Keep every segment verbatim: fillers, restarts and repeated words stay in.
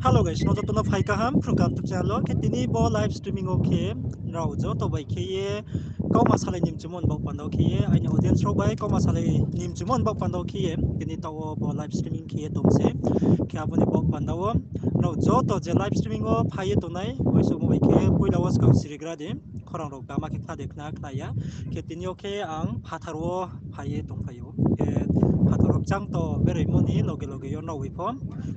Hello guys, nrao joto no phai kaham Phrung Kaham YouTube channel wo. Khe tini bo live streaming wo khe nrao joto bai khe ye kauma salai ni mchumo ni baoh panda wo khe ye, aini audience rao bai kauma salai ni mchumo ni baoh panda wo khe ye tini taoh wo bo live streaming khe ye tong se. Khe abo ni baoh panda wo nrao joto je live streaming wo phai ye tongnai, uaingsouhmo bai khe poila wo skang sirigra di, khorang rao kama khe khna de khna khna ya. Khe tini yo khe ang phathar wo phai ye tongphai ou. Khe phathar wo kchang to beraimo ni loge loge yo nrao bai pho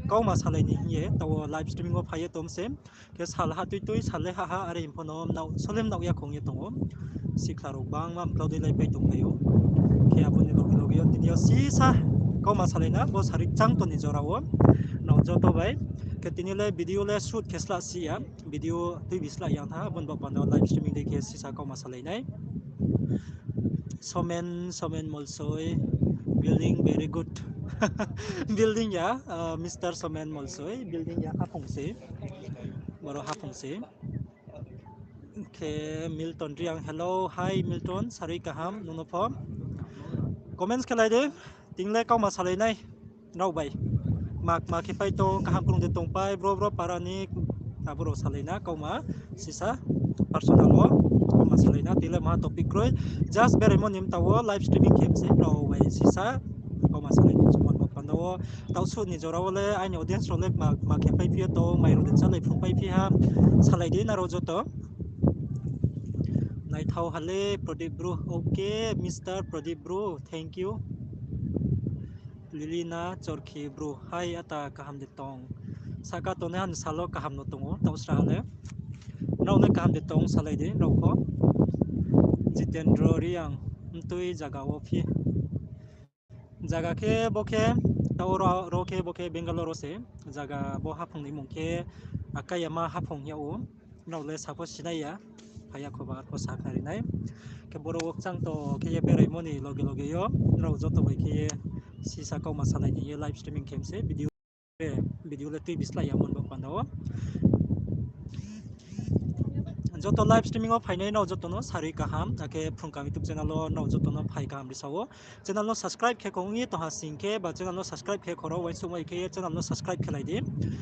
kauma salai ni hing ye taoh wo live streaming wo phai ye tong se. Khe sal ha tui tui, sal le ha ha, are hing pho no nao, solim nao ya khong ye tong ou. Sikhla rao gbangma mklau dei lai pai tongphai ou. Khe abo ni loge loge yo tini yo sisa kauma salai na, bo sari kchang to ni jora wo nrao joto bai. Khe tini le video le shoot khe sla si ya, video tuibi sla yang tha, abo ni baoh panda wo live streaming dei khe sisa kauma salai nai. Somen, Somen Molsoi, building very good. Building ya, Mister Somen Molsoi, building ya haphung se. Boro haphung se. Khe Milton Reang, hello, hi Milton, sarui kaham, nung no pho. Comments khelai di, tini le kauma salai nai, nrao bai. Kma kma khe pai tong, kaham krung de tongpai, bro bro para ni, abo rao salai na kauma, sisa, personal wo, kauma salai na, tini le maha topic kroi, just beraimo ni mta wo live streaming khe se, nrao bai sisa, kauma salai ni mchumo ni baoh panda wo, taoh suh ni jora wo le, aini audience rao le kma kma khe paiphi ye tong, mai rao de chálai phrung paiphi ha, salai di nrao joto. Naithao ha le Pradip Bru, okay, Mister Pradip Bru, thank you. Lilina Chorkhi Bru, hi, ata kaham de tong? Sahka tongnai ha ni sal wo kaham no tong ou, taoh sra ha le. Nrao le kaham de tong, salai di, nrao pho. Jitendra Reang, mtui zaga wo phi? Zaga khe bo khe, taoh ro, ro khe bo khe Bangalore wo se. Zaga bo haphung ni mung khe Akayama haphung hing yag ou. Nrao le sa pho sinai ya, phai ya kho ba arpho sa khnari nai. Khe boro wo kchang to khe ye beraimo ni loge loge yo, nrao joto bai khe ye sisa kauma salai ni ye live streaming khe se video, video le tuibi slái ya mon bo panda wo. Joto live streaming wo phainai nrao joto no sarui kaham, akhe Phrung Kaham YouTube channel wo nrao joto no phai kaham ri sa ou. Channel no subscribe khe kong ye tong ha sing khe, ba channel no subscribe khe khoro, uaingsouhmai khe ye channel no subscribe khe lai di.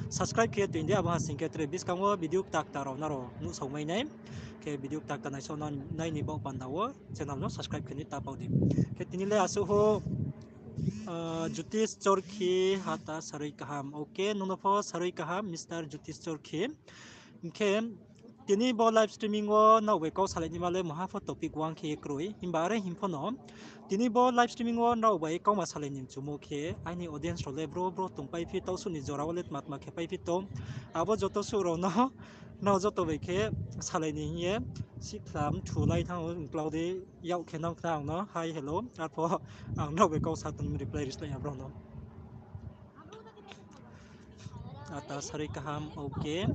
Subscribe khe ye tong di, abo ha sing khe tre buskang wo video kta kta rao nrao nuhsaomai nai. Khe video kta kta naisao nai ni baoh panda wo channel no subscribe khe ni ta pau di. Khe tini le asuh ho, Jyotish Chorkhi, ata sarui kaham. Okay, nung no pho sarui kaham, Mister Jyotish Chorkhi. Hing khe, tini bo live streaming wo nrao bai kau salai ni ma le maha pho topic wang khe ye kroi. Himba are hing pho no, tini bo live streaming wo nrao bai kauma salai ni mchumo khe, aini audience rao le bro bro tongpaiphi, taoh suh ni jora wo le tma tma khe paiphi tong. Abo joto suh rao no, nrao joto bai khe salai ni hing ye, sikhla mthu lai thanng ou, mklau dei yak khe nang khna ang no, hi, hello, arpho ang nrao bai kau sa tong reply ri slái ya brao no. Ata sarui kaham, okay.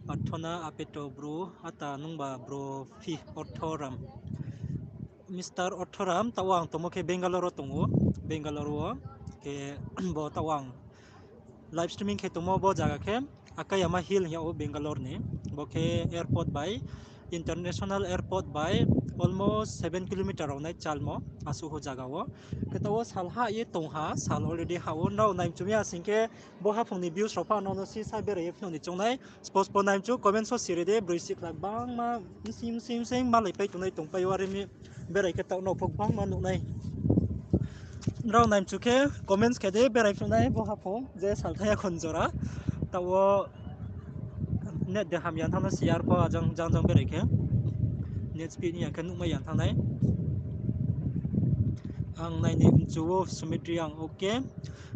Arthona Apeto Bru, ata nungba bro phi Orthoram. Mister Orthoram, taoh wo ang tongmo khe Bangalore wo tong ou, Bangalore wo. Khe bo taoh wo ang live streaming khe tongmo bo zaga khe Akayama Hill hing yag ou Bangalore ni. Bo khe airport bai, international airport bai almost seven kilometer rao nai chalmo, asuh ho zaga wo. Khe taoh wo sal hah ye tong ha, sal already hah ou, nrao naimchu mi ha sing khe bo haphung ni views rao pha nrao no sisa berai ye phnuh ni choung nai. Suppose bo naimchu comment so siri di, broi sikhla gbangma bsing bsing bsing malaipai tongnai tongpai ou, are mi berai khe taoh nrao pho gbangma nuh nai. Nrao naimchu khe comments khe di, berai phnuh nai bo haphung je sal thaya khon jora. Taoh wo net de hamya thanng no si, arpho ajang jang jang berai khe net speed ni ya khe nuhmai ya thanng nai. Ang nai ni mchu ou Sumit Reang, okay.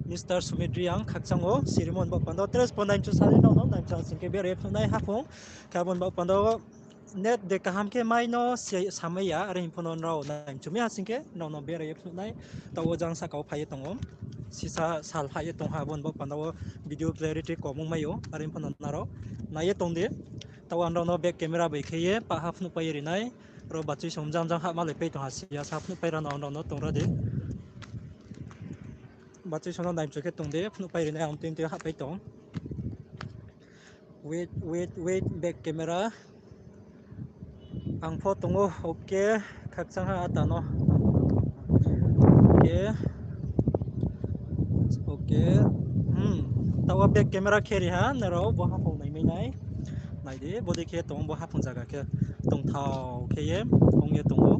Mister Sumit Reang, khakchang ou, sirimo ni baoh panda wo, tres bo naimchu sari nrao no naimchu sing khe berai phnuh nai haphung. Khe abo ni baoh panda wo net de kaham khe mai no samai ya, are hing pho no nrao naimchu mi ha sing khe nrao no berai ye phnuh nai. Taoh wo jang sahka wo phai ye tong ou. Sisa sal hah ye tong ha, abo ni baoh panda wo video clarity kom ong mai ou, are hing pho no nrao nai ye tong di. Taoh wo ang nrao no back camera bai khe ye pah ha phnuhpai ri nai. Ro bachoi song jang jang hah malaipai tong ha si ya, sa phnuhpai ra no ang nrao no tongra di. Bachoi song no naimchu khe tong di, phnuhpai ri nai ang tui tui hahpai tong. Wait, wait, wait, back camera. Ang pho tong ou, okay, khakchang ha ata no. Okay. Okay. Hmm, taoh wo back camera khe ri ha, nrao bo haphung naimai nai. Nai di, bodei khe tong ou, bo haphung zaga khe tongthao khe ye ong ye tong ou.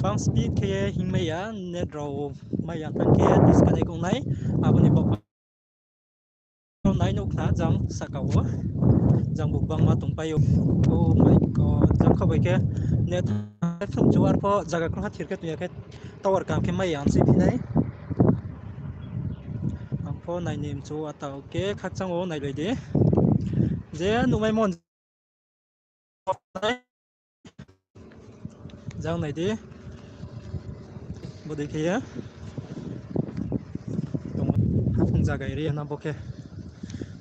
Bang speed khe ye hingmai ya, net rao mai ya thanng khe disconnect ong nai, abo ni bo nai nuh khna jang sahka wo. Jang bo bangma tongpai ou. Oh my God, jang kha bai khe net phnuh chu arpho zaga krungha thir khe tong ya khe tower kaham khe mai ya ang se phi nai. Ang pho nai ni mchu ata, okay, khakchang wo nailai di. Je nuhmai mon jang nai di. Bodei khe ye tong, haphung zaga area na bo khe.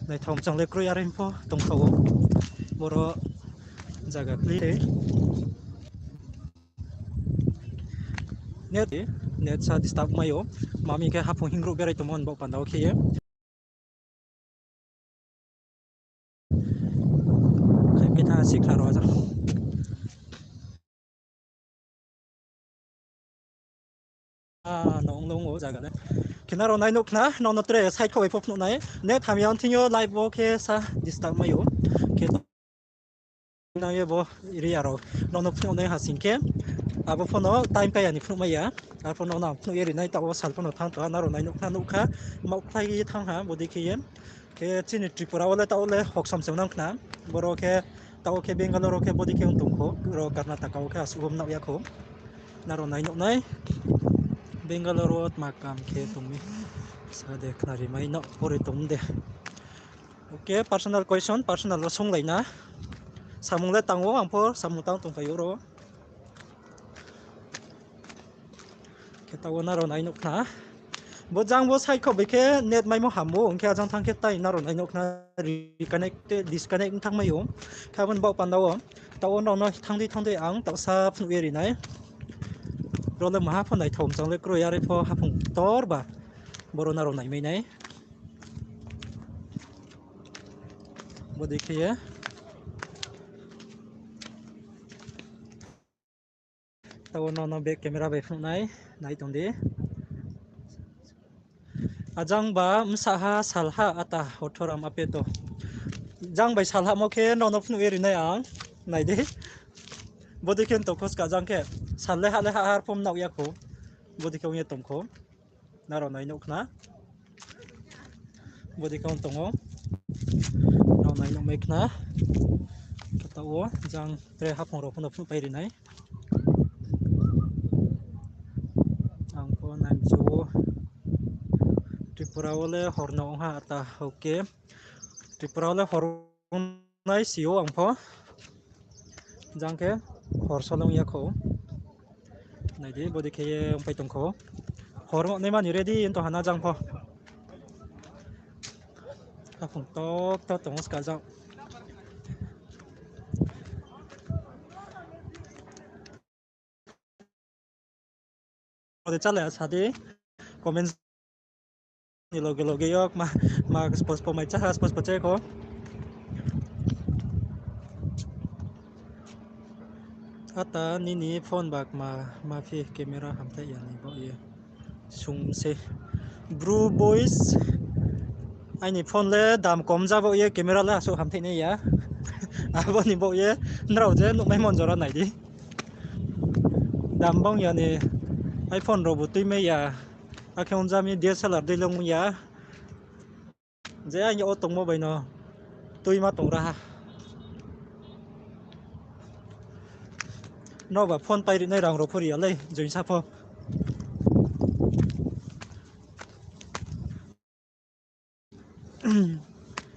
Naithao mchang le kroi, are pho tongthao ou. Boro zaga kli. Net, net sa disturb mai ou. Mami khe haphung hingrouh berai tongmo ni baoh panda wo khe ye. Khai pai tha sikhla rao jang. Ah, nung lung o zaga le. Khe nrao nai nuh khna, nrao no tre side kho bai pho phnuh nai. Net hamya ong thing yo live wo khe sa disturb mai ou. Khe nang ye bo area rao nrao no phnuh nai ha sing khe. Abo pho no time kaya ni phnuh mai ya. Arpho nrao no phnuh ye ri nai, taoh wo sal pho no thanng tong ha, nrao nai nuh khna nuh kha. Maokhlai ye thanng ha, bodei khe ye. Khe chini Tripura wo le taoh le hoksom se nang khna. Boro khe taoh khe Bangalore wo khe bodei khe ong tong kho, ro Karnataka wo khe asuh bo mnaoh ya kho. Nrao nai nuh nai. Bangalore wo tma kam khe tong mi. Sa de khnari mai no pore tong de. Okay, personal question, personal wo sunglai na. Samung le tang ou, ang pho samung tang tongphai ou ro. Khe taoh wo nrao nai nuh khna. Bo jang bo side kho bai khe net maimo ham ou, ong khe ajang thanng khe tai nrao nai nuh khna reconnect, disconnect thanng mai ou. Khe abo ni baoh panda wo. Taoh wo nrao no thanng dei thanng dei ang taoh sa phnuh ye ri nai. Ro le maha pho naithao mchang le kroi, are pho haphung ktor ba. Boro nrao naimai nai. Bodei khe ye. Taoh wo nrao no back camera bai phnuh nai, nai tong di. Ajang ba bsa ha salha ata hothoram ape to. Jang bai salhamo khe nrao no phnuh ye ri nai ang, nai di. Bodei khe tong kho ska jang khe. Sal le ha le ha har pho mnaoh ya kho. Bodei khe ong ye tong kho. Nrao nai nuh khna. Bodei khe ong tong ou. Nrao nai nuh mai khna. Khe taoh wo jang tre haphung rao pho no phnuh pai ri nai. Ang pho nai mchu ou. Tripura wo le hor no ong ha ata, okay. Tripura wo le hor ong nai si ou ang pho. Jang khe hor solong ya kho. Nai di, bodei khe ye ongpai tong kho. Hor ong naima ni ready ong tong ha na jang pho. Haphung ktor ktor tong ou ska jang. Ode chale sa di, comments ni loge loge yo ma, ma spospo mai cha ha, spospo che kho. Ata nini phone ba kma ma phi camera hamthai ya ni baoh ye. Sung se. Bru boys. Aini phone le dam kom ja baoh ye camera le asuh hamthai nai ya. Abo ni baoh ye nrao je nuhmai mon jora nai di. Dam bang ya ni iPhone rao bu tuimai ya. Akhe ong ja mi D S L R dei le ong ya. Je aini o tongmo bai no tuima tong ra ha. Nrao ba phone pai ri nai rang rao pho ri ya lei, join sa pho.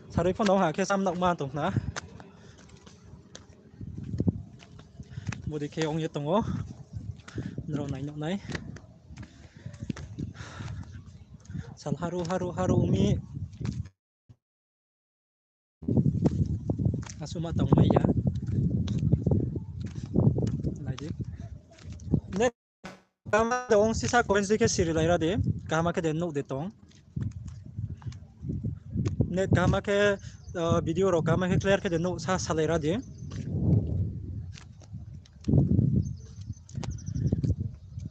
Sarui phone no ha khe sam naohma tong khna. Bodei khe ong ye tong ou. Nrao nai nuh nai. Sal haru haru haru ong mi. Asuh ma tong mai ya. Nai di. Ne kaham de ong sisa comments dei khe siri lai ra di. Kaham khe de nuh de tong. Net kaham khe, video rao kaham khe clear khe de nuh sa salai ra di.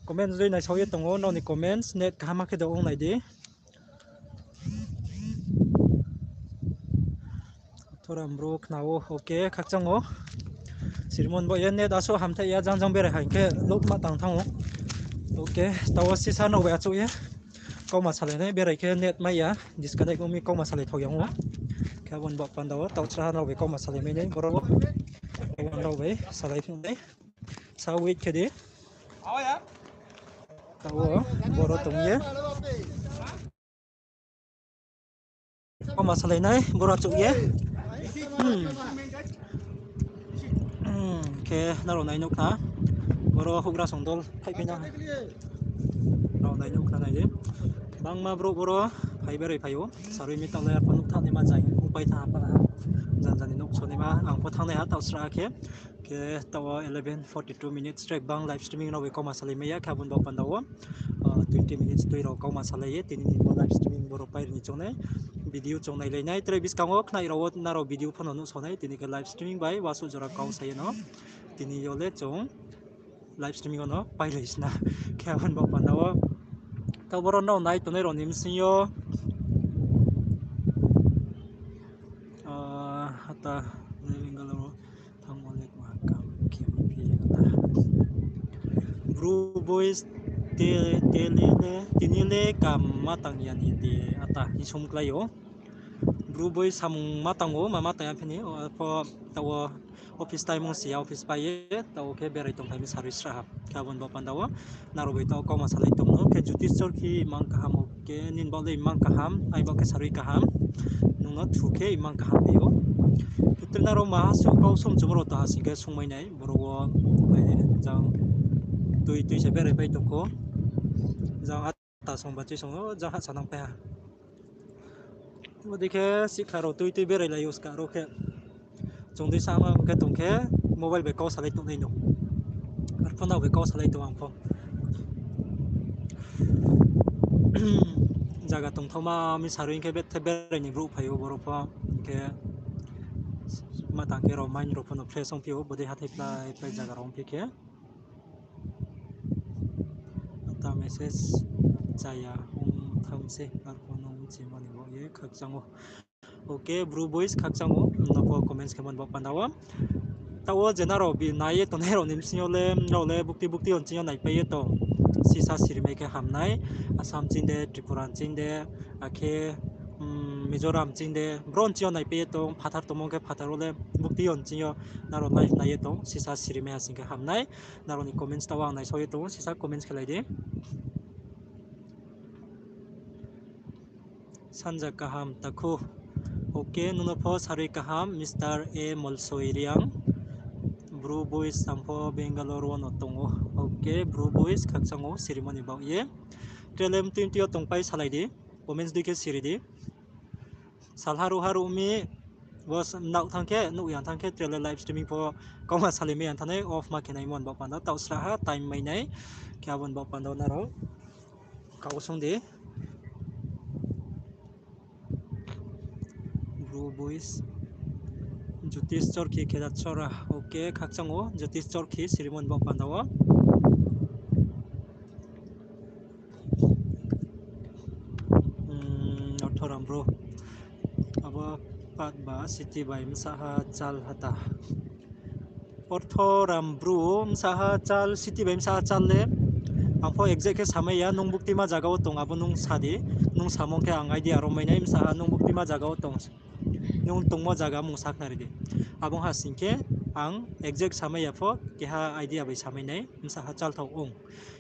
Comments dei naisao ye tong ou, nrao ni comments net kaham khe de ong nai di. Thoram bro khna ou, okay, khakchang ou. Sirimon bo ye net asuh hamthai ya, jang jang berai haing khe load ma tang thanng ou. Okay, taoh wo sisa nrao bai achouh ye kauma salai nai, berai khe net mai ya, disconnect ong mi kauma salai thao yang ou. Khe abo ni baoh panda wo taoh sraha nrao bai kauma salai mai nai, boro wo nrao bai salai phnuh nai. Sa wait khe di. Taoh wo boro tong ye. Kauma salai nai, boro achouh ye. Hmm. Hmm, khe nrao nai nuh khna. Boro houhgra song dol phaiphi na. Nrao nai nuh khna nai di. Bangma brouh boro phai berai phai ou. Sarui mi taoh le arphuh nuh thanngnaima jang ongpai thanng ha pha ha. Janja ni nouh sonaima ang pho thanngnai ha taoh sraha khe. Khe taoh wo eleven forty-two minutes tre bang live streaming rao bai kauma salai mai ya, khe abo ni baoh panda wo, ah, twenty minutes tui rao kauma salai ye, tini ni bo live streaming boro pairi ni choung nai, video choung nailai nai, tre buskang wo khnai rao wo nrao video pho no nuhsao nai, tini khe live streaming bai uasuh jora kau sa ye no, tini yo le chung live streaming wo no pailai sna, khe abo ni baoh panda wo. Taoh boro nrao nai tongnai rao ni bsing yo, ah, ata, Bangalore wo thanngmo le ma kam khe phi ata. Bru boys te, te le le, tini le kam ma tang ya ni de ata hing sung klái ou. Bru boys samung ma tang ou, ma ma tang ya phi ni, o, pho, taoh wo office time ong si ya, office pai ye, taoh wo khe berai tongphai mi sarui sraha. Khe abo ni baoh panda wo, nrao bai taoh kauma salai tong no, khe Jyotish Chorkhi mang kaham, okay, nini baoh le mang kaham, ai baoh khe sarui kaham, nung no thu khe mang kaham phi ou. Khe tre nrao maha suh kau song chumo rao to ha sing khe sungmai nai, boro wo, jang tui tui se berai pai tong kho, jang ata song ba chui song, o, jang hahsa nang pai ha. Bodei khe sihkhla rao tui tui berai lai ou ska rao khe. Chung dei sama khe tong khe mobile bai kau salai tong nai no. Arphuh nrao bai kau salai tong ang pho. Zaga tongthaoma mi sarui khe bethe berai ni brouh phai ou boro pho. Hing khe ma tang khe rao mind rao pho no fresh ongphi ou, bodei hathái plái plái zaga rao ongphi khe. Ata message chaya ong tham se, arphuh no mchimo ni baoh ye khakchang ou. Okay, Bru boys khakchang ou, nung no pho comments khe mo ni baoh panda wo. Taoh wo je nrao bi nai ye tongnai rao ni bsing yo le, nrao le bukti bukti yo nching yo naipai ye tong. Sisa sirimai khe ham nai, Assam ching de, Tripura ching de, akhe, mm, Mizoram ching de, bro nching yo naipai ye tong, phathar tongmo khe phathar wo le bukti yo nching yo nrao live nai ye tong, sisa sirimai ha sing khe ham nai, nrao ni comments taoh wo ang naisao ye tong ou, sisa comments khe lai di. Sanja kaham takhu. Okay, nung no pho sarui kaham, Mister A Molsoi Reang. Bru boys ang pho Bangalore wo no tong ou. Okay, Bru boys khakchang ou, sirimon ni baoh ye. Tre le mtui mtui yo tongpai salai di, comments dei khe siri di. Sal haruh haruh mi, bo s-, nrao thanng khe, nuh yang thanng khe, tre le live streaming pho kauma salai mai yang thanng nai, off ma khe naimo ni baoh panda, taoh sraha time mai nai, khe abo ni baoh panda nrao kau sung di. Bru boys. Jyotish Chorkhi khe da chora. Okay, khakchang ou, Jyotish Chorkhi, sirimon baoh panda wo. Hmm, Orthoram bro. Abo pat ba city bai bsa ha chal hata. Orthoram bro, bsa ha chal, city bai bsa ha chal le. Ang pho exact khe samai ya, nung buktima zaga wo tong, abo nung sa di. Nung samung khe ang idea ro mai nai, bsa ha nung buktima zaga wo tong. Nung tongmo zaga mung sakhnari di. Abo ha sing khe ang exact samai ya pho, keha idea bai samai nai, bsa ha chal thao ong.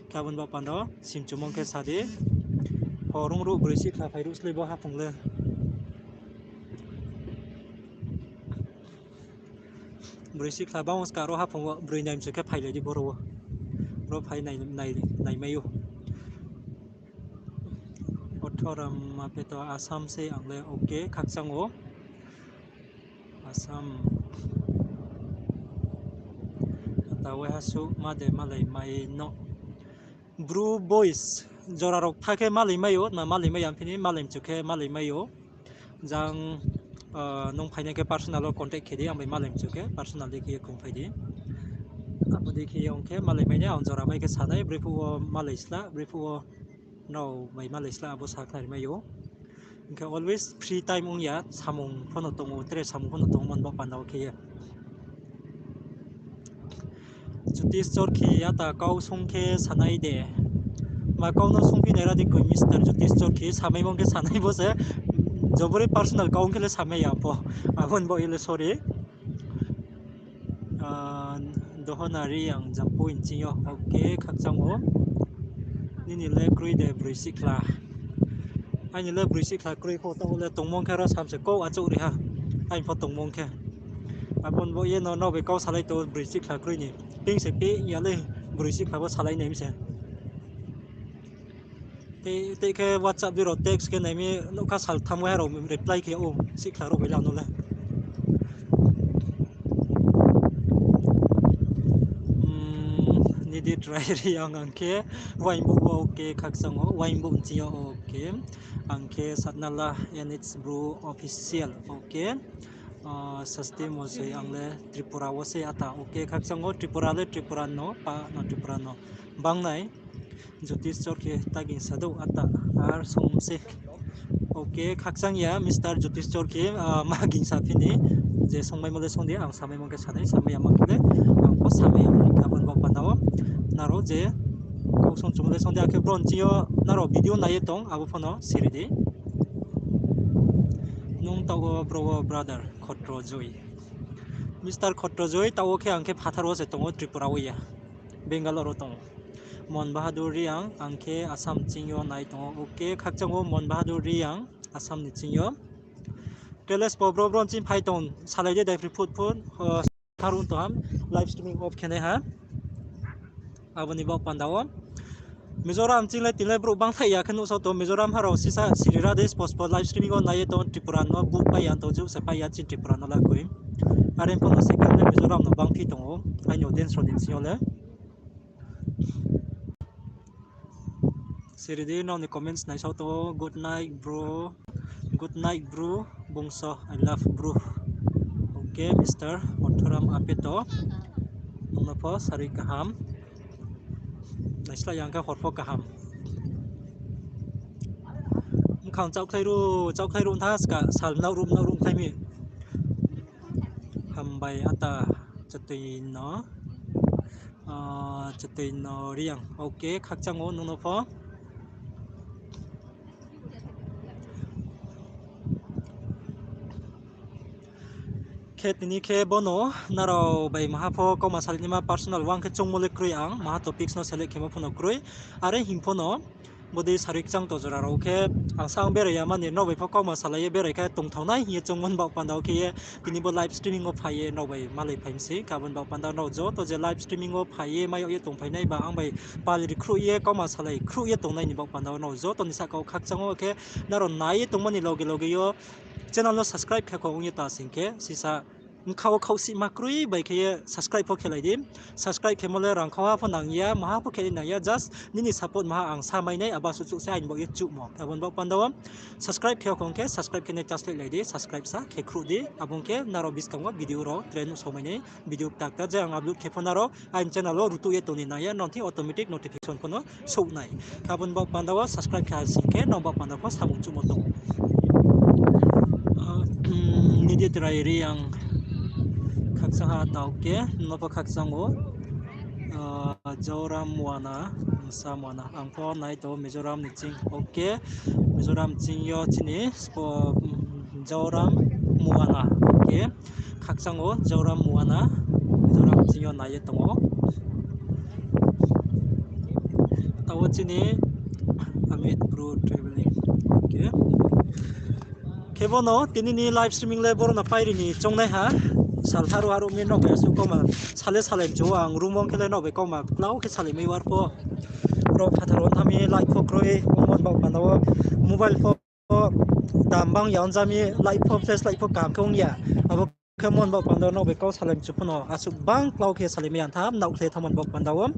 Khe abo ni baoh panda wo, simchumung khe sa di. Horung ruh broi sikhla phai ruh slei bo haphung le. Broi sikhla bang ska ro haphung wo broi nai mchu khe phailai di boro wo. Boro phai nai, nai, naimai ou. Orthoram ma peto Assam se ang le okay khakchang ou. Assam. Ata waiha suh ma de malai mai no. Bru boys, jora rao tha khe malai mai ou, na malai mai ya phi ni, malai mchu khe malai mai ou. Jang, ah, nung phainai khe personal wo contact khe di, ang bai malai mchu khe personal dei khe ye krungphai di. Abo dei khe ye ong khe malai mai nai, ang jora mai khe sa nai, brephuh wo malai sla, brephuh wo nrao bai malai sla, abo sakhnari mai ou. Hing khe always free time ong ya, samung pho no tong ou, tre samung pho no tong ou, mon baoh panda wo khe ye. Jyotish Chorkhi, ata kau sung khe sanai de. Ma kau no sungphi nai ra di koi, Mister Jyotish Chorkhi, samaimo khe sanai bo se. Jobori personal kau ong khe le samai ya pho. Abo ni baoh ye le sorry. Ah, Dohona Reang Jampui ni ching yo. Okay, khakchang ou. Nini le kroi de broi sihkhla. Aini le broi sihkhla kroi kho, taoh le tongmung khe ro sam se kau achouh ri ha. Aini pho tongmung khe. Abo ni baoh ye no, no bai kau salai to broi sihkhla kroi ni. Ping se ping ya le broi sihkhla bo salai nai mi se. Tei, tei khe WhatsApp di rao text khe nai mi, nouhkha sal tham ha rao reply khe ou, sihkhla rao bai la no le. Hmm, Nidit Rai Reang ang khe, waingbouh wo, okay, khakchang ou, waingbouh ni ching yo, okay. Ang khe Satnala N H Bru Official, okay. Ah, Sasti Mosoi, ang le Tripura wo se ata, okay, khakchang ou, Tripura le Tripura no, pa no Tripura no. Bangnai. Jyotish Chorkhi, ta gingsa douh ata, ar song se. Okay, khakchang ya, Mister Jyotish Chorkhi, ah, ma gingsa phi ni, je songmaimo le song di, ang samaimo khe sanai, samai ya ma khe le, ang pho samai ya, abo ni baoh panda wo. Nrao je kau song chungmo le song di, akhe bro ni ching yo nrao video nai ye tong, abo pho no siri di. Nung taoh wo bro wo brother Khotrojoi. Mister Khotrojoi, taoh wo khe ang khe phathar wo se tong ou, Tripura wo ya. Bangalore wo tong ou. Mon Bahadur Reang, ang khe Assam ching yo nai tong ou. Okay, khakchang ou Mon Bahadur Reang, Assam ni ching yo. Teles po bro, bro ni ching phai tong, salai de daiphri phut phut, o, tharung tong ham, live streaming off khe nai ha. Abo ni baoh panda wo. Mizoram ching le tini le brouh bangthaih ya khe nuhsao tong, Mizoram ha rao sisa siri ra de, spo spo live streaming wo nai ye tong, Tripura no buh pai ya tong, jouh se pai ya chini Tripura no la koi. Are pho no second le Mizoram no bangphi tong ou, aini audience rao ni bsing yo le. Siri di, nrao ni comments naisao tong ou, good night bro, good night bro, bungso, I love bro. Okay, Mister Orthoram Apeto, nung no pho sarui kaham. Naislái yang khe hor pho kaham. Bkhang chaohkhlai ru, chaohkhlai ru tha ska, sal mnao ru, mnao ru khlai mi. Hambai ata chatui no, ah, chatui no Reang. Okay, khakchang ou nung no pho. Khe tini khe bono nrao bai maha pho kauma salai naima personal wang khe choungmo le kroi ang, maha topics no select khemo pho no kroi. Are hing pho no, bodei sarui kchang to jora rao khe, ang sa ang berai ya mani, nrao bai pho kauma salai ye berai khe tongthao nai hing ye choungmo ni baoh panda wo khe ye, tini bo live streaming wo phai ye nrao bai malai phai mi se, khe abo ni baoh panda wo nrao joto je live streaming wo phai ye mai yag ye tongphai nai ba ang bai pal ri khruh ye kauma salai khruh ye tongnai ni baoh panda wo nrao joto ni sahka wo khakchang ou khe, nrao nai ye tongmo ni loge loge yo channel no subscribe khe kho ong ye ta sing khe, sisa bkha wo khaohsihma kroi bai khe ye subscribe pho khelai di. Subscribe khemo le rangkhau ha pho nang ya, maha pho khe nang ya, just nini support maha ang sa mai nai, abo suh suh se aini baoh ye chuhmo. Abo ni baoh panda wo subscribe khe khong khe subscribe khe nai chance lai di, subscribe sa khe khruh di, abo ong khe nrao buskang wo video rao tre nuhsao mai nai, video kta kta je ang upload khe pho nrao aini channel wo rutuh ye tong ni nang ya, nrao thing automatic notification pho no souh nai. Khe abo ni baoh panda wo subscribe khe ha sing khe nrao baoh panda pho samung chuhmo tong. Ah, Nidit Rai Reang khakchang ha tao khe, nung no pho khakchang ou. Ah, Joram Muana, Musa Muana. Ang pho nai tong Mizoram ni ching. Okay, Mizoram ching yo chini spo, mm, Joram Muana. Okay, khakchang ou Joram Muana, Mizoram ching yo nai ye tong ou. Taoh wo chini Amit Bru Traveling. Okay. Khe bono tini ni live streaming le boro no pairi ni choungnai ha. Sal tharu haru mi nrao bai asuh kauma sale salai mchu ang room wo khe le nrao bai kauma klau khe salai mai war pho. Rao phathar wo thanng mi light pho kroi, abo ni baoh panda wo mobile pho dam bang ya ong ja mi, light pho, flash light pho kaham khe ong ya. Abo khe mon baoh panda wo nrao bai kau salai mchu pho no asuh bang klau khe salai mai ya tham, naohkhlai thanngmo ni baoh panda wo.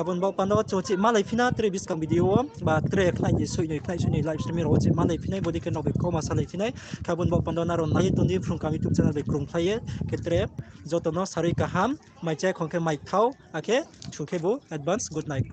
Abo ni baoh panda wo chung chih malai phi na tre buskang video wo, ba tre khnai ni soih noi, khnai soih noi live streaming rao wo chih malai phi nai, bodei khe nrao bai kauma salai phi nai. Abo ni baoh panda wo nrao nai ye tong di, Phrung Kaham YouTube channel bai krungkhlai ye, khe tre joto no sarui kaham, mai chá khong khe mai thao, akhe thu khe bo advance good night.